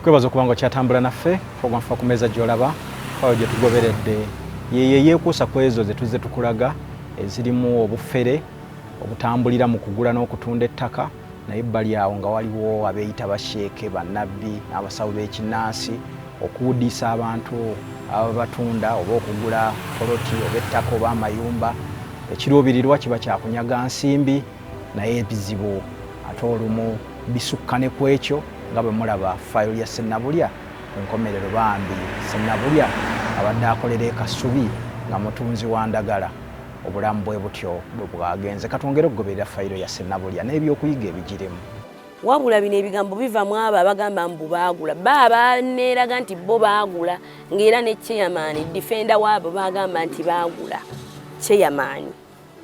Kwebaza okuba nga okyatambula naffe. Program Fa ku Mmeeza gy'olaba, fayiro gye tugoberedde yeeyo eyeekuusa ku ezo ze tuzze tukulaga ezirimu obufere obutambulira mu kugula n'okutunda ettaka, naye ebbali awo nga waliwo abeeyita basheeke, bannabbi n'abasawo b'ekinnansi okuwudiisa abantu ababatunda oba okugula poloti oba ettaka oba amayumba. Ekiruubirirwa kiba kya kunyaga nsimbi, naye ebizibu ate olumu bisukka ne ku ekyo, nga bwe mulaba fayiro ya Ssenabulya ku nkomerero. Bambi Ssenabulya abadde akolera e Kasubi nga mutunzi wa ndagala, obulamu bwe butyo bwe bwagenze. Katwongere okugoberera fayiro ya Ssenabulya n'ebyokuyiga ebigirimu. Wabula bino ebigambo biva mu abo abagamba mbu baagula. Bo abaneeraga nti bo baagula, ng'era ne chairman defender waabo bagamba nti baagula. Chairman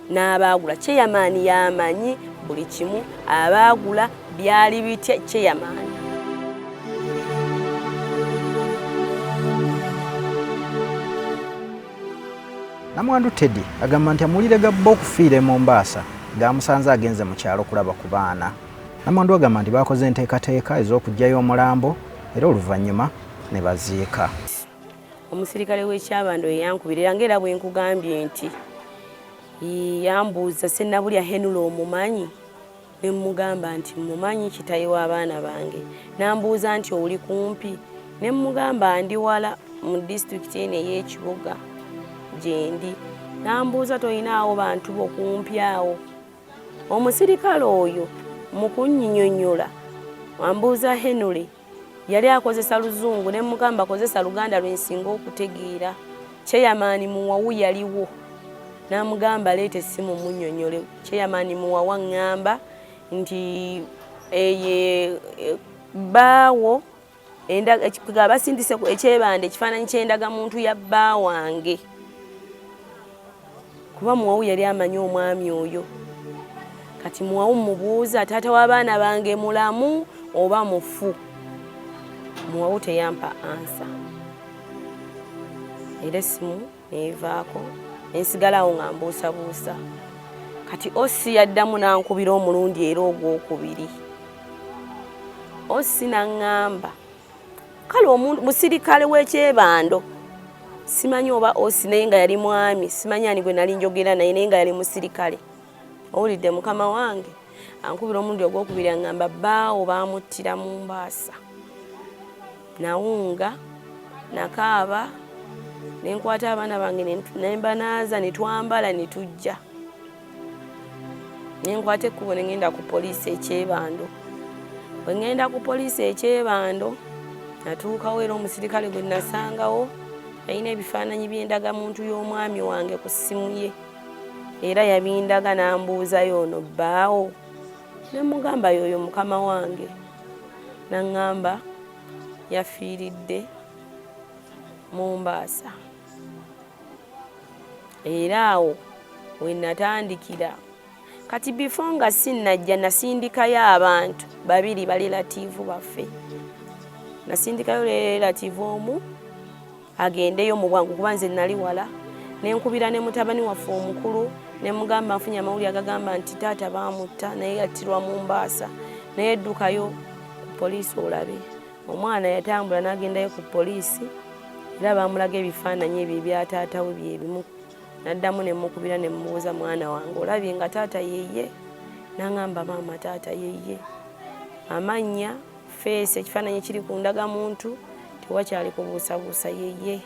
n'abaagula, chairman y'amanyi buli kimu, abaagula byali bitya chairman. Namwandu Teddy agamba nti amawulire ga bba okufiira e Mombasa gaamusanze agenze mu kyalo kulaba ku baana. Namwandu agamba nti baakoze enteekateeka ez'okuggyayo omulambo era oluvannyuma ne baziika. Omusirikale w'ekyabando yeyankubira era ng'era bwe nkugambye nti yambuuza Ssenabulya Henry omumanyi? Ne mmugamba nti mmumanyi, kitaye w'abaana bange. N'ambuuza nti oli kumpi? Ne mmugamba ndi wala mu disitulikiti eno ey'ekibuga gyendi. N'ambuuza tolinaawo bantu bo kumpi awo? Omusirikale oyo mu kunnyinyonnyola ambuuza Henry yali akozesa Luzungu ne mmugamba kozesa Luganda lwe nsinga okutegeera. Chairman Muwawu yaliwo n'amugamba leeta essimu munnyonnyole. Chairman Muwawu aŋŋamba nti eye bbaawo basindise ekyebanda ekifaananyi ky'endagamuntu ya bba wange, kuba Muwawu yali amanyi omwami oyo. Kati Muwawu mubuuza taata w'abaana bange mulamu oba mufu? Muwawu teyampa ansa, era essimu neevaako nensigalawo nga mbuusabuusa. Kati Osi yaddamu n'ankubira omulundi era ogwokubiri. Osi n'aŋŋamba kale omuntu musirikale w'ekyebando simanyi oba Osi, naye nga yali mwami, simanyi ani gwe nali njogera naye, naye nga yali musirikale. Owulidde mukama wange ankubira omulundi ogwokubiri aŋŋamba bbaawo baamuttira mu Mbaasa. Nawunga, nakaaba, ne nkwata abaana bange ne mbanaaza ne twambala ne tujja. Ne nkwata ekkubo ne ŋŋenda ku poliisi ekyebando. Bwe ŋŋenda ku poliisi ekyebando natuukawo era omusirikale gwe nasangawo yalina ebifaananyi by'endagamuntu y'omwami wange ku ssimu ye, era yabindaga n'ambuuzayo ono bbaawo? Ne mugamba y'oyo mukama wange. N'aŋŋamba yafiiridde Mombasa. Era awo we natandikira. Kati before nga sinnajja nasindikayo abantu babiri balelatiivu baffe. Nasindikayo relatiivu omu agendeyo mu bwangu kuba nze nali wala, ne nkubira ne mutabani waffe omukulu ne mugamba nfunye amawulire agagamba nti taata baamutta naye yattirwa mu Mbaasa, naye ddukayo ku poliisi olabe. Omwana yatambula n'agendayo ku poliisi era baamulaga ebifaananyi ebyo ebya taata we bye bimu. Naddamu ne mukubira ne mmubuuza mwana wange olabye nga taata yeye? N'angamba maama taata yeye. Amannya, feesi, ekifaananyi ekiri ku ndagamuntu tewakyali kubuusabuusa yeye.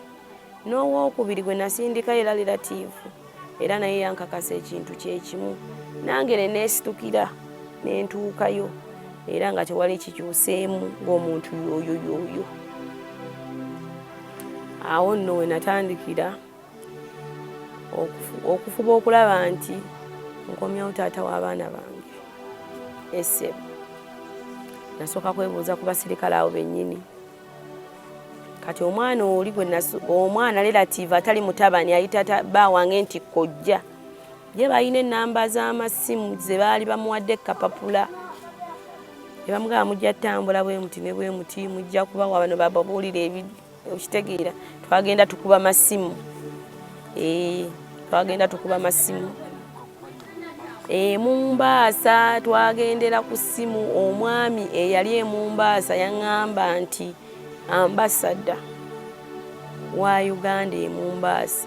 N'owookubiri gwe nasindikayo era liratiivu era naye yankakasa ekintu kye kimu, nange ne neesitukira ne ntuukayo era nga tewali kikyuseemu ng'omuntu y'oyo y'oyo. Awo nno we natandikira okufuba okulaba nti nkomyawo taata w'abaana bange. Essebo nasooka kwebuuza ku basirikale abo bennyini. Kati omwana oli gwe omwana relative atali mutabani ayita bba wange nti kojja, ye balina ennamba z'amasimu ze baali bamuwadde kapapula ne bamugamba mujja ttambula bwe muti ne bwe muti, mujja kubawa bano bababuulira okitegeera. Twagenda tukuba masimu, twagenda tukuba masimu. E Mumbaasa twagendera ku ssimu, omwami eyali e Mumbaasa yaŋŋamba nti ambasada wa Uganda e Mumbaasa,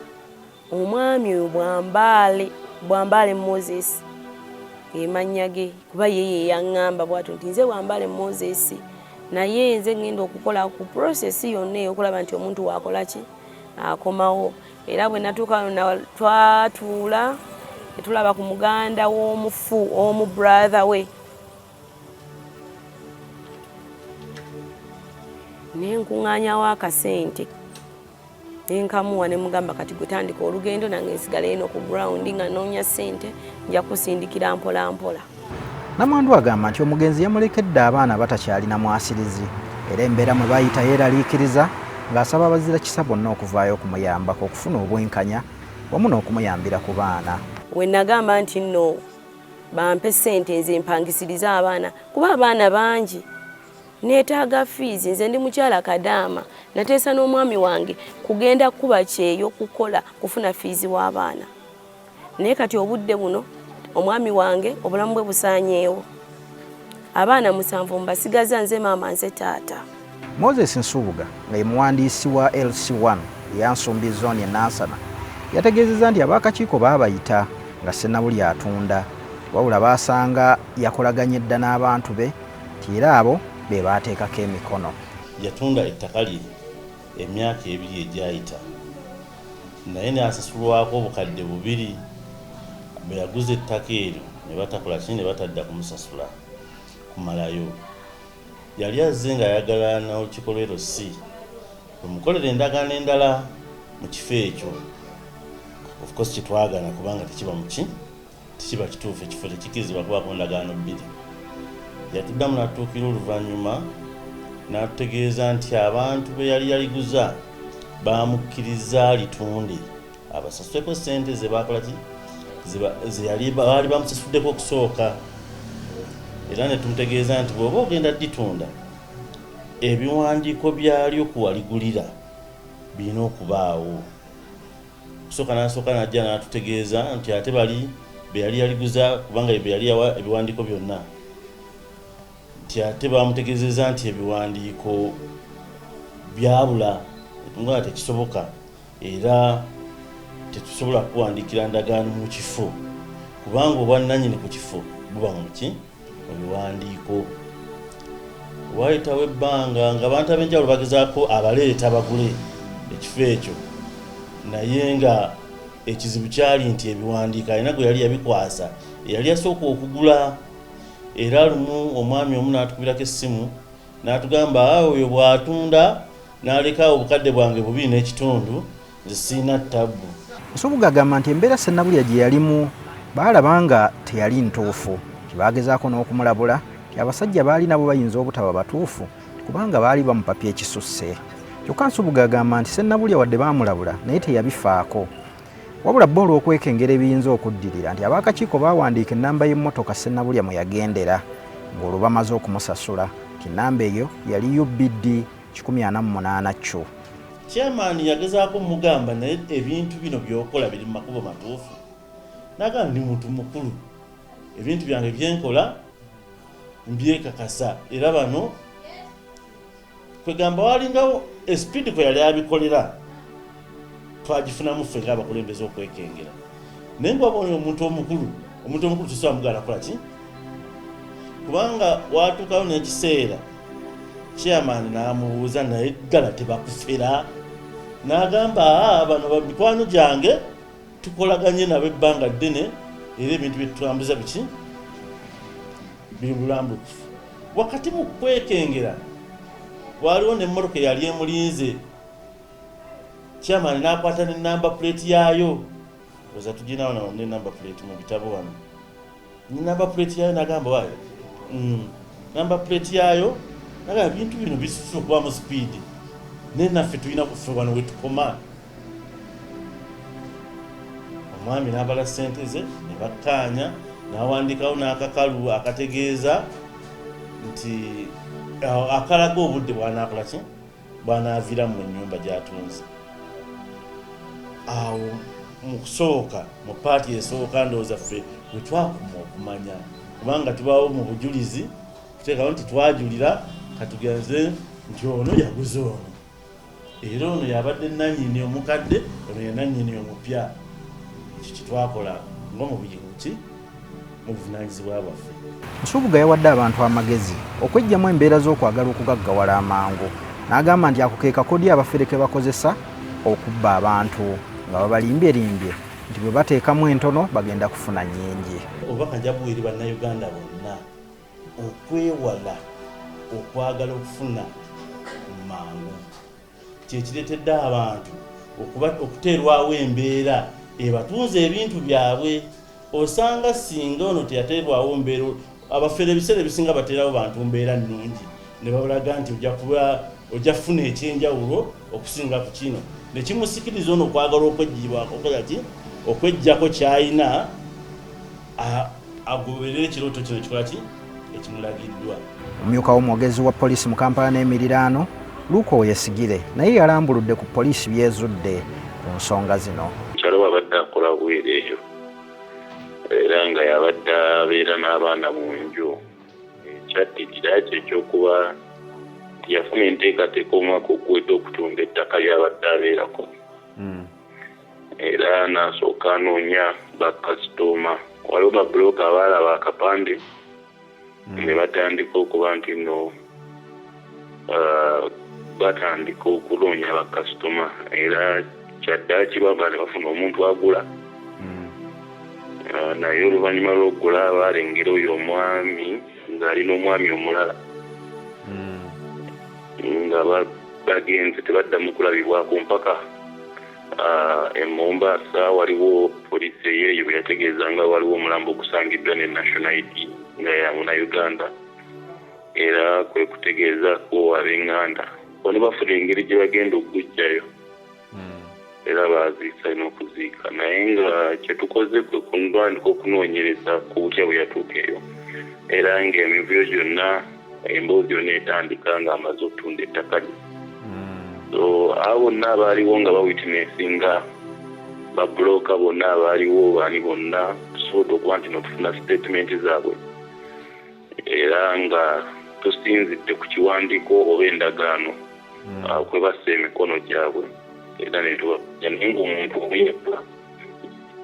omwami oyo Bwambaale, Bwambaale Moses emannya ge, kuba ye ye yaŋŋamba bw'atyo nti nze Bwambaale Moses, naye nze ŋŋenda okukola ku process yonna ey'okulaba nti omuntu waakola ki akomawo. Era bwe natuuka twatuula ne tulaba ku muganda w'omufu omu, brother we, ne nkuŋŋaanyawo akasente ne nkamuwa ne mugamba kati gwe tandika olugendo, nange nsigale eno ku ground nga nnoonya ssente, nja kusindikira mpola mpola. Namwandu agamba nti omugenzi yamulekedde abaana abatakyalina mwasirizi era embeera mwe bayita yeeraliikiriza, ng'asaba abazira kisa bonna okuvaayo okumuyambako okufuna obwenkanya wamu n'okumuyambira ku baana. We nagamba nti nno bampe ssente nze mpangisirize abaana, kuba abaana bangi, neetaaga fiizi, nze ndi mukyala kadaama, nateesa n'omwami wange kugenda kuba kyeyo kukola kufuna fiizi w'abaana, naye kati obudde buno omwami wange obulamu bwe busaanyeewo, abaana 7 mbasigaza nze maama, nze taata. Moses Nsubuga nga ye muwandiisi wa LC1 eya Nsumbi Zone e Nansana yategeezezza nti ab'akakiiko baabayita nga Ssenabulya atunda, wabula baasanga yakolaganye dda n'abantu be, nti era abo be baateekako emikono. Yatunda ettaka lye emyaka 2 egyayita, naye n'asasulwako 2000. Bwe yaguza ettaka eryo ne batakola ki, ne batadda kumusasula kumalayo. Yali azze ng'ayagala n'olukiiko lw'e LC lumukolera endagaano endala mu kifo ekyo. Of course kyetwagaana, kubanga tekiba muki, tekiba kituufu, ekifo tekikkirizibwa kubaako ndagaano bbiri. Yatuddamu n'atuukira oluvannyuma n'atutegeeza nti abantu be yali yaliguza bamukkiriza alitunde abasasuleko ssente ze bakola ki, ze yali baali bamusasuddeko okusooka. Era ne tumutegeeza nti bw'oba ogenda dditunda, ebiwandiiko byalyo kuwaligulira birina okubaawo kusooka. N'asooka n'ajja n'atutegeeza nti ate bali be yali yaliguza, kubanga be yali yawa ebiwandiiko byonna, nti ate bamutegeezezza nti ebiwandiiko byabula, nga tekisoboka era tetusobola kuwandiikira ndagaano mu kifo, kubanga obwannannyini ku kifo buba mu ki, mu biwandiiko. Waayitawo ebbanga nga abantu ab'enjawulo bagezaako abaleeta bagule ekifo ekyo, naye nga ekizibu kyali nti ebiwandiiko alina gwe yali yabikwasa eyali yasooka okugula. Era lumu omwami omu n'atukubirako essimu n'atugamba, oyo bw'atunda n'aleka obukadde bwange 2.5, nze sirina ttabbu. Nsubuga agamba nti embeera Ssenabulya gye yalimu baalaba nga teyali ntuufu, kyebagezaako n'okumulabula nti abasajja baali nabo bayinza obutaba batuufu kubanga baali bamupapya ekisusse. Kyokka Nsubuga agamba nti Ssenabulya wadde baamulabula naye teyabifaako, wabula bo olw'okwekengera ebiyinza okuddirira nti ab'akakiiko baawandiika ennamba y'emmotoka Ssenabulya mwe yagendera ng'olwo bamaze okumusasula, nti ennamba eyo yali UBD 148 Q. Chairman yagezaako mugamba, naye ebintu bino by'okola biri mu makubo matuufu? N'agamba, ndi muntu mukulu, ebintu byange byenkola mbyekakasa. Era bano kwegamba walingawo espeed kwe yali abikolera, twagifunamu ffe ng'abakulembeze okwekengera. Naye ngwabona omuntu omukulu, omuntu omukulu tusobola mugaana kukola ki, kubanga watuukawo n'ekiseera chairman n'amubuuza, naye ddala tebakufera? N'agamba, aa, bano mikwano gyange, tukolaganye nabo ebbanga ddene, era ebintu byetutambuza biki biri bulambulukufu. Wakati mu kwekengera waliwo nemmotoka eyali emulinze, chairman n'akwata ne number plate yaayo. Oza tuginawo nawo ne number plate mu bitabo wano, ne number plate yaayo. N'agamba waayo number plate yaayo, nagamba ebintu bino bisusse okubamu speed, naye naffe tulina kuffe wano wetukoma. Omwami n'abala ssente ze ne bakkaanya, n'awandiikawo n'akakalu akategeeza nti akalaga obudde bw'anaakola ki, bw'anaaviira mu nnyumba gy'atunze. Awo Mu kusooka, mu paati esooka, ndowooza ffe bwe twakuma okumanya, kubanga tubaawo mu bujulizi kuteekawo nti twajulira, katugenze nti ono yaguze ono, era ono yabadde nannyini omukadde, ono ye nannyini omupya. Ekyo kyetwakola ng'omubuki mu buvunaanyizibwa bwaffe. Nsubuga yawadde abantu amagezi okweggyamu embeera z'okwagala okugaggawala amangu, n'agamba nti ako ke kakodyo abafere ke bakozesa okubba abantu nga babalimbye-limbye nti bwe bateekamu entono bagenda kufuna nnyingi. Obubaka nja buwa eri Bannayuganda bonna okwewala okwagala okufuna mangu, kyekireetedde abantu okuteerwawo embeera ebatunze ebintu byabwe. Osanga singa ono teyateerwawo mbeera, abafere ebiseera ebisinga bateerawo bantu mbeera nnungi ne babalaga nti ojja kuba ojja kufuna ekyenjawulo okusinga ku kino, ne kimusikiriza ono okwagala okweggyibwako, okola ki, okweggyako ky'alina agoberere ekirooto kino kikola ki ekimulagiddwa. Omumyuka w'omwogezi wa poliisi mu Kampala n'emiriraano, Luke Owoyesigyire, naye yalambuludde ku poliisi by'ezudde ku nsonga zino. Mukyala we abadde akola bweru eyo era nga yabadde abeera n'abaana mu nju. Ekyaddirira kye ky'okuba nti yafuna enteekateeka omwaka oguwedde okutunda ettaka ly'abadde abeerako era n'asooka anoonya bakasitooma. Waliwo babbulooka abaalaba akapande ne batandika okuba nti nno batandika okunoonya bakasitoma, era kyaddaaki baba ne bafuna omuntu agula. Naye oluvannyuma lw'okugula baalengera oyo omwami ng'ali n'omwami omulala nga bagenze, tebaddamu kulabibwako mpaka e Mombasa. Waliwo poliisi eyeeyo bwe yategeeza nga waliwo omulambo ogusangiddwa ne national ID nga ya Munnayuganda, era kwe kutegeezaako ab'eŋŋanda bano bafuna engeri gye bagenda okuguggyayo era baaziisa n'okuziika. Naye nga kye tukoze kwe kutandika okunoonyereza ku butya bwe yatuuka eyo, era ng'emivuyo gyonna, emboozi yonna etandika ng'amaze okutunda ettaka lye. So abo bonna abaaliwo nga bawitnessinga, babulooka bonna abaaliwo, baani bonna, tusobodde okuba nti notufuna statement zaabwe, era nga tusinzidde ku kiwandiiko oba endagaano kwe bassa emikono gyabwe, era netubaja. Naye ng'omuntu omuyekka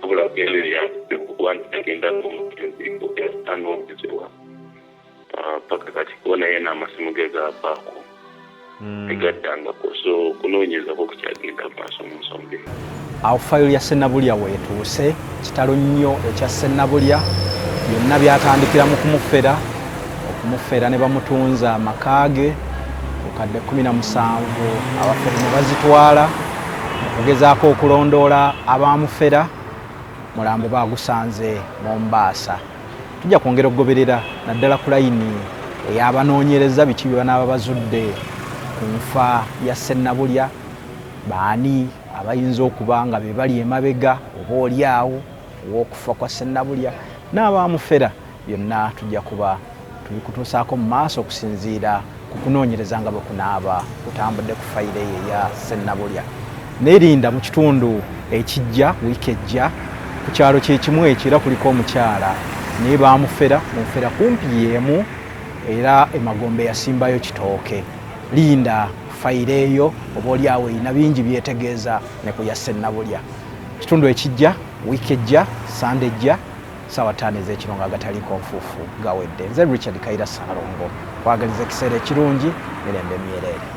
wabula okuba nti agenda n'omugenzi anoonyezebwa paka kati, kuba naye n'amasimu ge gavaako, tegaddangako. So okunoonyezako kukyagenda mu maaso mu nsonga eyo. Awo fayiro ya Ssenabulya weetuuse. Kitalo nnyo ekya Ssenabulya. Byonna byatandikira mu kumufera, okumufera ne bamutunza amaka ge bukadde 17, abafere ne bazitwala. Okugezaako okulondoola abamufera, mulambo baagusanze Mombaasa. Tujja kwongera okugoberera naddala ku layini ey'abanoonyereza biki bye banaaba bazudde ku nfa ya Ssenabulya, baani abayinza okuba nga be bali emabega oba oli awo ow'okufa kwa Ssenabulya n'abamufera. Byonna tujja kuba tubikutuusaako mu maaso okusinziira ku kunoonyereza nga bwe kunaaba kutambudde ku fayiro eyo eya Ssenabulya. Neerinda mu kitundu ekijja, wiiki ejja, ku kyalo kye kimu ekyo era kuliko omukyala naye baamufera mu nfera kumpi y'emu, era emagombe yasimbayo kitooke. Linda fayiro eyo, oba oli awo erina bingi byetegeeza ne ku ya Ssenabulya. Kitundu ekijja, wiiki ejja, Sande ejja, ssaawa 5 ez'ekiro nga agataliiko nfuufu gawedde. Nze Richard Kaira Ssalongo, kwagaliza ekiseera ekirungi, mirembe myereere.